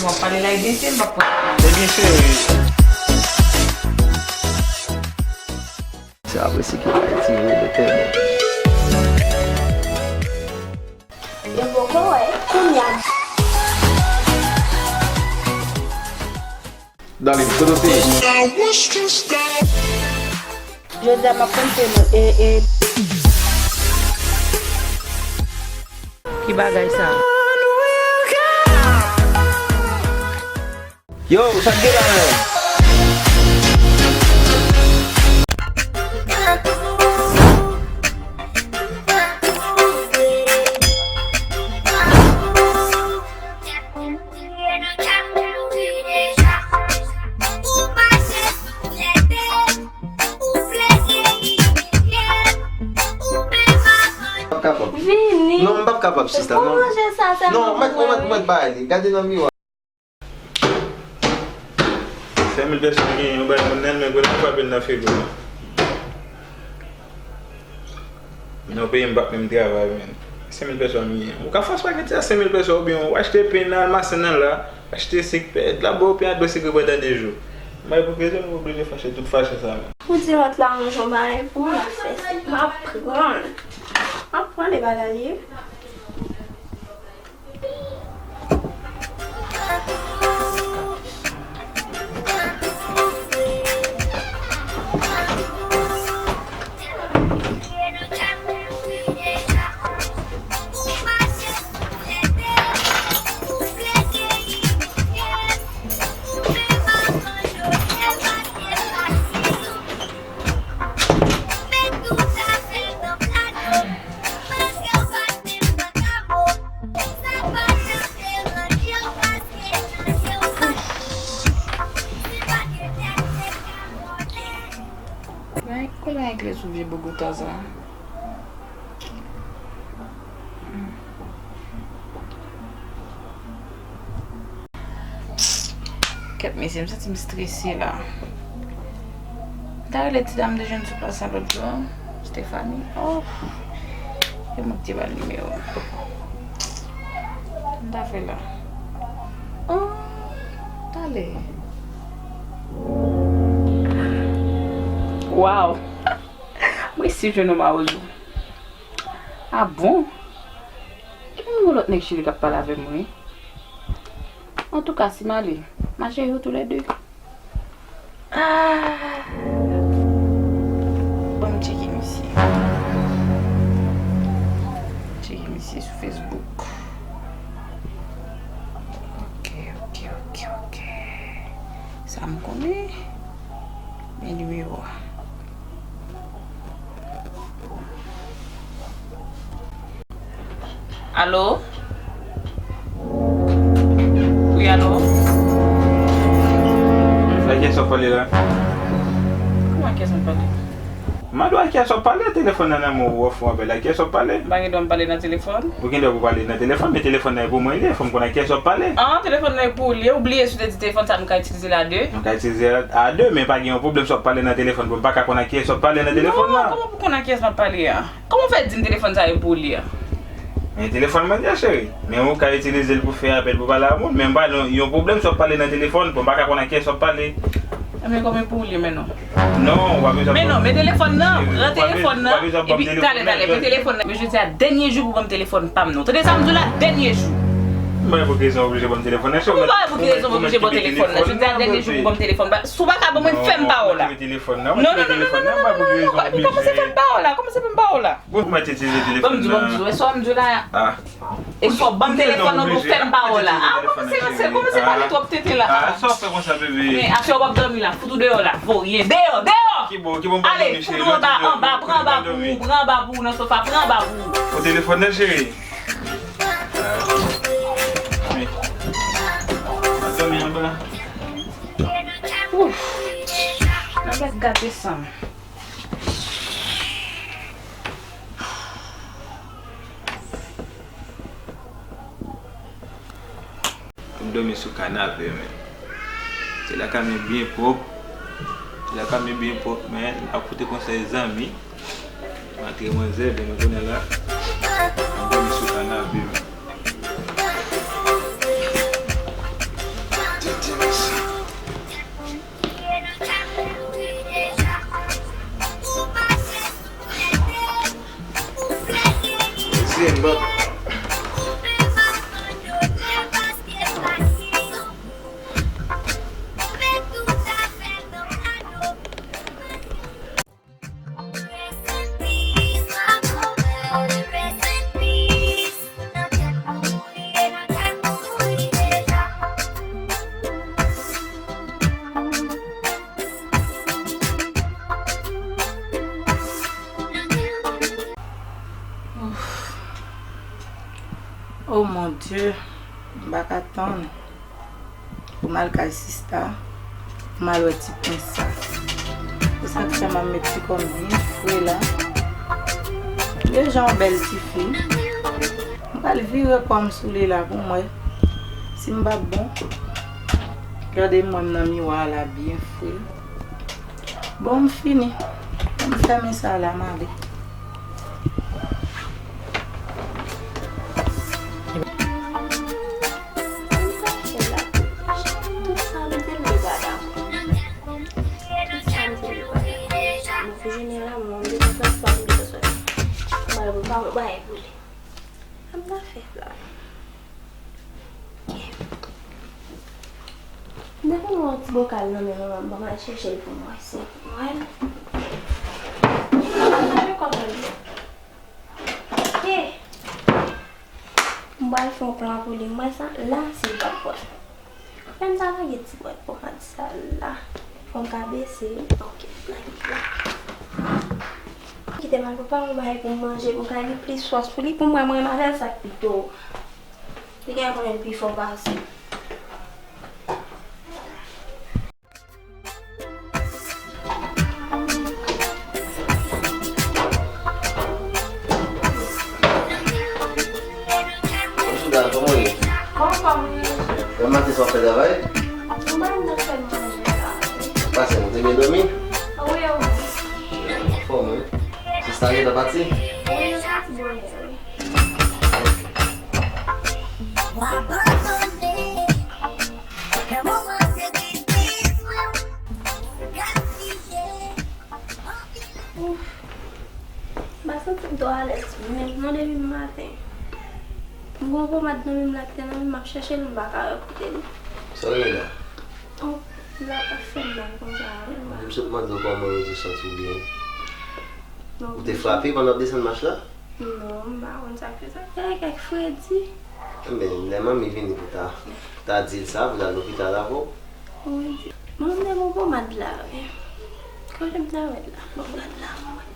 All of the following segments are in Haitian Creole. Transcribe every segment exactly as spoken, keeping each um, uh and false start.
W ap pale like Bensye, m p ap pran. Ebyen, cheri. Se apre si ki bay ti wi de tèlman. Yo poko wè, kounye a. Darling, kote w te ye? Jodi a m ap konte nou, e, e. Ki bagay sa? Yo, sa k gen la menm? P ap kapab. Vini. Non, m p ap kapab, sista, non. Ou manje sa sèlman. Non, mwen, mwen, mwen bay li. Gade nan miwa. Senk mil pèsòn genyen, yon bay moun nan, men grenn frape l nan figo. Nan peyi m p ap menm travay, men. Senk mil pèsòn m genyen. Ou ka fè spageti a senk mil pèsòn, oubyen ou achte pen nan almasen nan la, achte sik, pè, dla bò, oubyen a dlo sikre pandan de jou. M bay pou kretyen, nou oblije fache tout fache sa, men. Ou di lòt la, range yon bagay pou m, m ap fè sa. M ap pran l. M ap pran de bagay li. Kòman regle sou vye Bogota sa? Kèt mesye, m santi m strese la. M ta rele ti dam de jèn sou plas sa lòt jou an, Stephanie. Oh, e mwen ki te ba l nimewo. M ta fè la. Oh, talè. Waw. Mwen si jwenn yon mawozo. Ah bon? Epi m gen yon lòt nèg cheri k ap pale avè m wi. Antouka, si m ale, m a jere yo toulède. Ah! Ban m tcheke misye. Tcheke misye sou Facebook. Ok, ok, ok, ok. Sa m konnen. Men nimewo a. Alo? Wi, alo? A kiyès w ap pale la? Kòman a kiyès mwen pale? M a di w a kiyès w ap pale, telefòn nan nan men w, w ap fè yon apèl, a kiyès w ap pale? M pa gen dwa m pale nan telefòn. Ou gen dwa pou pale nan telefòn, men telefòn nan e pou mwen li ye, fò m konn a kiyès w ap pale. Ah, telefòn nan e pou li, ou bliye si w te di telefòn sa nou ka itilize l a de? Nou ka itilize l a de, men pa gen yon pwoblèm si w ap pale nan telefòn, pou m pa ka konn a kiyès w ap pale nan telefòn nan. Non, kòman pou konn a kiyès m ap pale a? Kòman w fè di m telefòn sa e pou li a? Men telefòn mwen li a, cheri. Men ou ka itilize l pou fè apèl, pou pale a moun. Men m pa gen yon pwoblèm si w ap pale nan telefòn, pou m pa ka konn a kiyès w ap pale. Ebyen, kòman e pou li, men non. Non, w pa bezwen. Men non, men telefòn nan, pran telefòn nan, epi talè, talè, men telefòn nan. Men jodi a dènye jou pou ban m telefòn pa m non. Tande sa m di w la, dènye jou. M pa wè pou ki rezon w oblije ban m telefòn nan, cheri. Kòman w pa wè pou ki rezon m oblije ban w telefòn nan? Jodi a dènye jou pou ban m telefòn. Si w pa ka ban mwen, fè m pa wè w la. Non, non, non, non, non, non, non, non, non, non, non, non, kòmanse fè m pa wè w la, kòmanse fè m pa wè w la. Bon, mwen te itilize telefòn nan. Ban m di w, ban m di w, e sa w ap di w la a? Ah. E sa w ap ban m telefòn nan pou fè m pa wè w la? Ah, kòmanse ranse, kòmanse pale twòp tenten la. Ah, sa w ap fè konsa, bebe? Men, aswè w p ap dòmi la, fout ou deyò la, voryen, deyò, deyò! Ki bò, ki bò m pral dòmi, cheri? Ale, fout ou anba, anba, pran anba pou ou, pran anba pou ou nan sofa, pran anba pou ou. Pou telefòn nan, cheri? Ah. Men. Al dòmi anba. Ouf. Nan gèt gate san m. Pou m dòmi sou kanape, men. Ti lakay mwen byen pwòp. Ti lakay mwen byen pwòp, men. N ap koute konsèy zanmi. M antre manzè, byen, men kounye a la, m ap dòmi sou kanape, men. Mon Dieu, m pa ka tann pou m al kay sista, pou m al wè ti prens sa. Se sa k fè m ap met ti kò m byen fre la. Deja yon bèl tifi. M pral vire kò m sou li la pou m wè si m p ap bon. Gade m wè m nan miwa la byen fre. Bon, m fini. Bon, m fèmen sa la, m ale. Tout sa m di l, li pa dakò. Tout sa m di l, li pa dakò. Depi jounen la, mwen, m depi sòt, m depi sòt. Mwen, mwen pa, mwen pa, mwen pa, M ta fè la. Depi nou yon ti bokal nan men manman m, ban m al chèche l pou m wè si m wè l. Mwen kontan li. Ke m pral fè yon plan pou li, m wè sa la, si l p ap wè. Menm sa lage ti bwat pomad sa la. Fò m ka bese. Ok, lage la. Kite m al prepare yon bagay pou m manje, pou m ka gen plis fòs pou li, pou m wè mwen m avè l sa k pito. Li gen konbyen pi fò pase. Bonjou, dam, kòman w ye? Anfòm, wi. Bon maten, sa w fè travay? Mwen, mwen fè manje la. Pase, ou te byen dòmi? Wi, wi. Anfòm, wi. Sista gentan pati? Wi, yo pati bonè, wi. Ouf. M pa santi m twò alèz menm non depi maten. M gon pomad nan men m la ki te nan men m, m ap chèche l, m pa ka wè kote l ye. Sa w gen la? Oh, la pa fè m mal konsa, wi. M sot mande w kòman w ye, ou santi w byen? Ou te frape pandan w ap desann mach la? Non, m pa konn sa k fè sa. Te gen kèk fredi. Enben, lè manmi vini pou ta, pou ta di l sa, pou l al lopital avè w. Wi. Bon, m te gon pomad la, wi. Kote m te wè l la? Bon, gad la, mwen.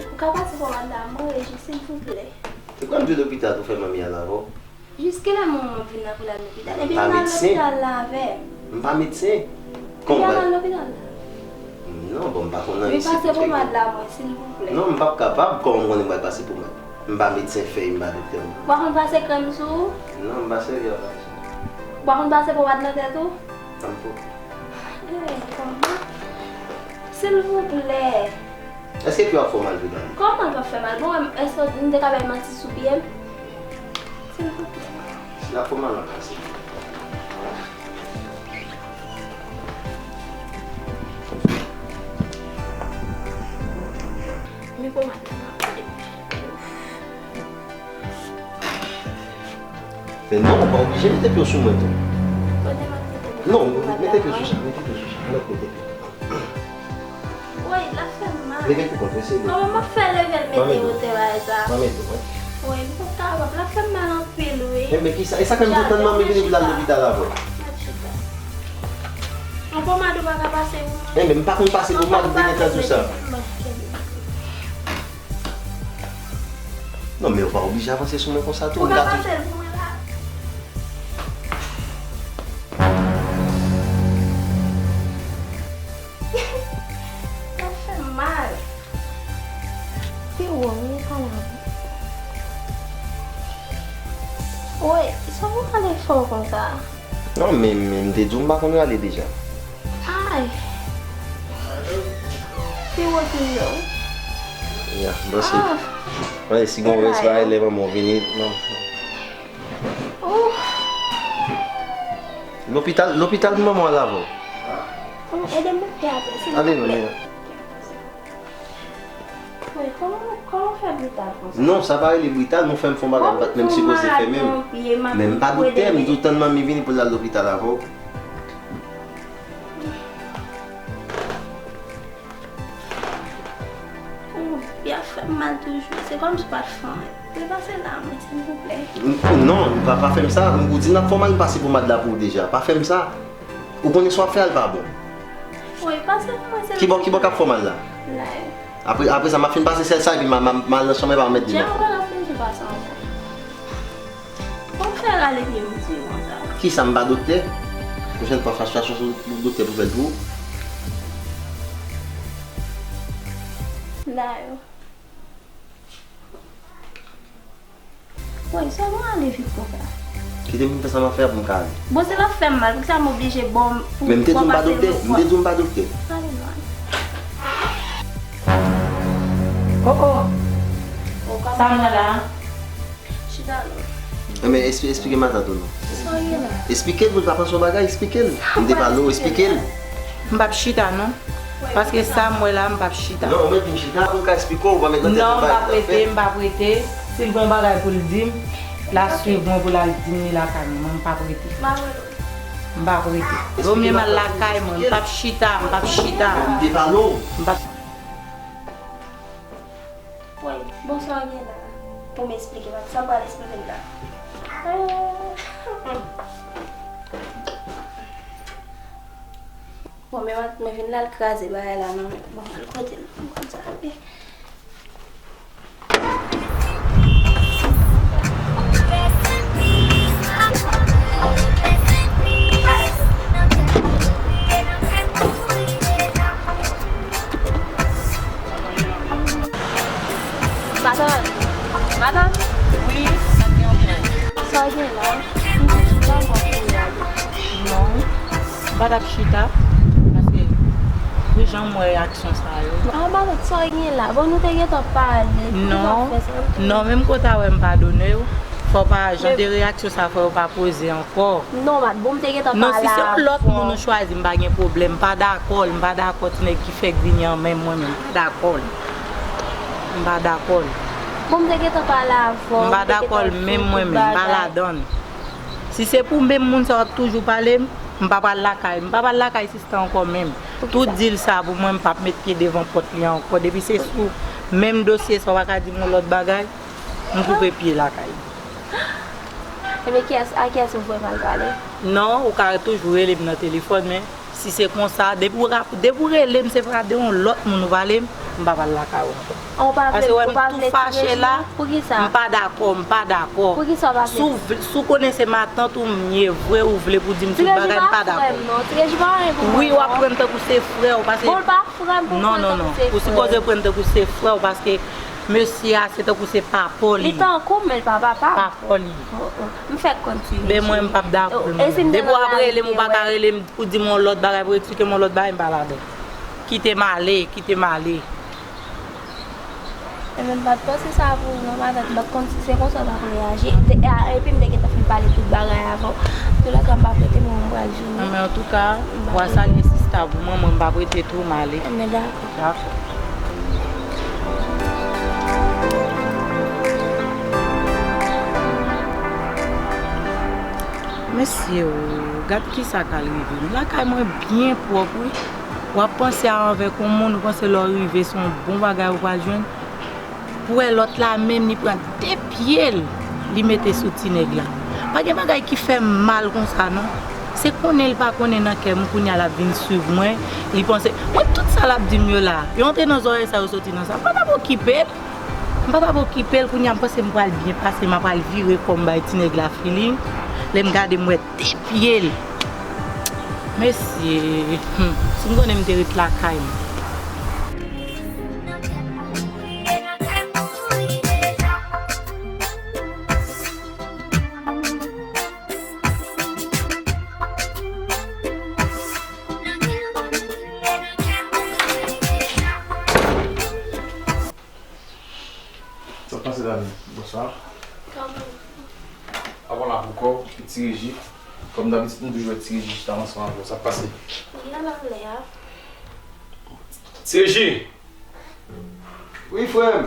Ou ka pase pomad la mwen, Reji, silvouplè? Te pral jwe lopital pou fè manmi al avè w. Jiskilè manman vin nan pou l al lopital? Epi m pa al lopital la avè l. M pa medsen. Kòman m pral al lopital la? Non, bon, m pa konn anyen. Vin pase pomad la mwen, silvouplè. Non, m p ap kapab. Kòman m konnen m pral pase pomad? M pa medsen fèy, m pa doktè. Ou pa konn pase krèm sou ou? Non, m pa sèvi avèk sa. Ou pa konn pase pomad nan tèt ou? Tanpou. Eh, kòman? Silvouplè. Èske pye w ap fè w mal joudan li? Kòman l p ap fè mal? Bon, èske m te ka bay manti sou pye m? Silvouplè. Si l ap fè w mal, w ap pase. Men pomad la, m ap pale. Men non, ou pa oblije mete pye w sou mwen tou. Kote m ap mete pye? Non, mete pye sou sa, mete pye sou sa. Ann mete pye. Woy, l ap fè m mal. Leve kou kont mwen, se leve. Kòman m ap fè leve l mete wotè bagay sa? Mwen mete w, wi. Woy, m pa kapab, l ap fè m mal anpil, wi. Men, men kisa? E sa k fè m tou tann manmi vini pou l al lopital avè w? M ap chita. Yon pomad ou pa ka pase pou mwen? Enben, m pa konn pase pomad, ou te gentan di w sa. Non, men ou pa oblije avanse sou mwen konsa tou. Ou ka pase l pou mwen la? Sa fè m mal. Pi wo, men pa la. Woy, sa w pale fò konsa? Non, men, men m te di w m pa konn rale deja. Ay. Pi wo toujou. Ya, m panse. Ah. Mwen, si gon rès bagay, lè manman w vini, non. Ouf. Lopital, lopital pou manman w al avè w. Ede m monte apre, silvouplè. Ale, non, men. Kòman, kòman w fè brital konsa? Non, sa pa rele brital, nou fè m fè yon bagay m pa t menm sipoze fè menm. Men m pa doktè, m di w tann manmi vini pou l al lopital avè w. Ou, y ap fè m mal toujou. Se kòmsi w pa t fè anyen. Repase la, mwen, silvouplè. Non, pa, pa fè m sa. Ou di n ap fè w mal, m pase pomad la pou ou deja. Pa fè m sa. Ou konnen sa w ap fè a, l pa bon. Wi, pase pou mwen, silvouplè. Ki bò, ki bò k ap fè w mal la? La. Apre, apre sa, m ap fin pase sèl sa, epi m a, m a, m a al nan chanm mwen, epi m a met devan. Dja, mwen pa t ap fin pase ankò. Bon, fè rale pye m di konsa. Kisa, m pa doktè? Pwochèn fwa, chache yon doktè pou fè l pou ou. La yo. Woy, sa w ale vit konsa? Kite m fè sa m ap fè a pou m ka ale. Bon, si l ap fè m mal, poukisa m oblije bon pou... Men m te di w m pa doktè. M te di w m pa doktè. Ale non. Oh, oh. Sa m wè la? Chita non. Enben, espli-, esplike matant ou non. Sa w gen la? Esplike l pou l pa panse yon bagay, esplike l. M te pale w, esplike l. M p ap chita non. Paske sa m wè la, m p ap chita. Non, ou mèt vin chita pou l ka esplike w, ou pa mèt nan tèt ou. Non, m p ap rete, m p ap rete. Si l gen yon bagay pou l di m, l a swiv mwen pou l al di m li lakay mwen, m p ap rete. M p ap rete. Vomye m al lakay mwen, m p ap chita, m p ap chita. M te pale w. M p ap Woy, bon, sa w gen la pou m esplike, paske sa m pral esplike m la. Bon, men mwen, mwen vin la, l kraze bagay la nan men m. Bon, al kote l, m konn sa, ok. Matant, matant. Wi, sa gen anpil. Sa gen la? M te chita ankò pou y ale. Non, m pa t ap chita, paske pou jan m wè reyaksyon sa yo. Ah, matant, sa gen la? Bon, nou te gentan pale. Poukisa w fè sa? Non, non, menm kote a wè m padone w, fò w pa jan de reyaksyon sa fò yo pa poze ankò. Non, mat, bon, m te gentan pale avè w. Non, si se yon lòt moun ou chwazi, m pa gen pwoblèm. M pa dakò l, m pa dakò ti nèg ki fèk vini an menm mwen menm, m pa dakò l. M pa dakò l. Bon, m te gentan pale avè w, m pa dakò l menm mwen menm, m pa ladan l. Si se pou menm moun sa w ap toujou pale m, m pa pral lakay, m pa pral lakay sista ankò menm. Tout dil sa pou mwen, m p ap met pye devan pòt li ankò. Depi se sou menm dosye sa, w pa ka di m yon lòt bagay, m koupe pye lakay. Ebyen, kiyès, a kiyès ou vrèman al pale? Non, ou ka toujou rele m nan telefòn, men si se konsa, depi w rap-, depi w rele m, se pa de yon lòt moun ou pale m, m pa pral lakay ou ankò. Paske wè m tou fache la, m pa dakò, m pa dakò. Si w vle, si w konnen se matant ou m ye vre, ou vle pou di m tout bagay, m pa dakò. Wi, w ap pran m tankou se frè w, paske... Non, non, non. Ou sipoze pran m tankou se frè w, paske mesye a, se tankou se papa w li ye. Li tankou m, men l pa papa m. Papa w li ye. Oh, oh. M fèk konn ti mesye. Men mwen, m p ap dakò l, mwen. Depi w ap rele m, ou pa ka rele m pou di m yon lòt bagay, pou eksplike m yon lòt bagay, m pa ladan. Kite m ale, kite m ale. Ebyen, m pa t panse sa pou ou non, matant. M pa t konn si se konsa w t ap reyaji. M te, a, epi m te gentan fin pale tout bagay avè w. Toulèka, m p ap rete, mwen, m pral vini. Non, men antouka, w a salye sista pou mwen, mwen, m p ap rete tou, m ale. Ebyen, dakò. Dakò. Mesye o, gad kisa k al rive m. Lakay mwen byen pwòp, wi. W ap panse a avèk yon moun, ou panse lè w rive, se yon bon bagay ou pral jwenn. Pou wè lòt la menm, li pran de pye l, li mete sou ti nèg la. Pa gen bagay ki fè m mal konsa, non. Se konnen l pa konnen nan kè m, kounye a l ap vin swiv mwen, li panse, mwen, tout sa l ap di m yo la, yo antre nan zòrèy sa, yo soti nan sa. M pa t ap okipe l. M pa t ap okipe l, kounye a m panse m pral byen pase, m ap al vire kò m bay ti nèg la feeling. Lè m gade m wè de pye l. Mesye, hmm, si m konnen m te ret lakay m. Sa pase, Dani? Bonswa. Kòman? Apa la pou kò, Ti Reji. Kòm dabitid, nou toujou wè Ti Reji chita ansanm avè w. Sa pase? Li al anlè a. Ti Reji! Wi, frè m.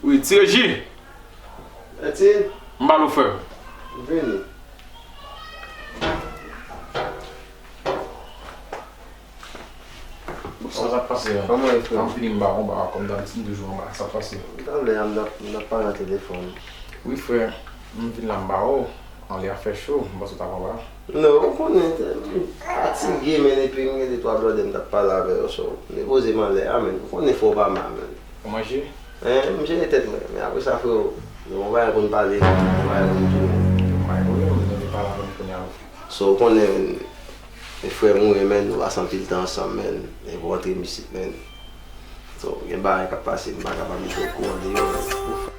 Wi, ti Reji. Etid. M ba l ou, frè. Vini. Sa, sa k pase a? Kòman e, frè? M vini, m ba w, m ba w, kòm dabitid, m toujou anba. Sa k pase? Talè a m t ap, m t ap pale nan telefòn. Wi, frè. M vin la, m ba w. Anlè a fè cho, m panse w t ap anba. Non, ou konnen, m fatige, men epi m gen de twa blòdè m t ap pale avè yo, so, m depoze m anlè a, men ou konnen fò w pa mal, men. Ou manje? Hein, m jere tèt mwen, men apre sa, freo, nou gen bagay pou n pale, nou gen bagay pou n tounen. Bay pwoblèm, nou te pale avè m kounye a. So, ou konnen, men, men frè m ou ye, men, nou pase anpil tan ansanm, men, epi w antre m isit, men. So, gen bagay k ap pase, m pa kapab mete w okouran de yo, men.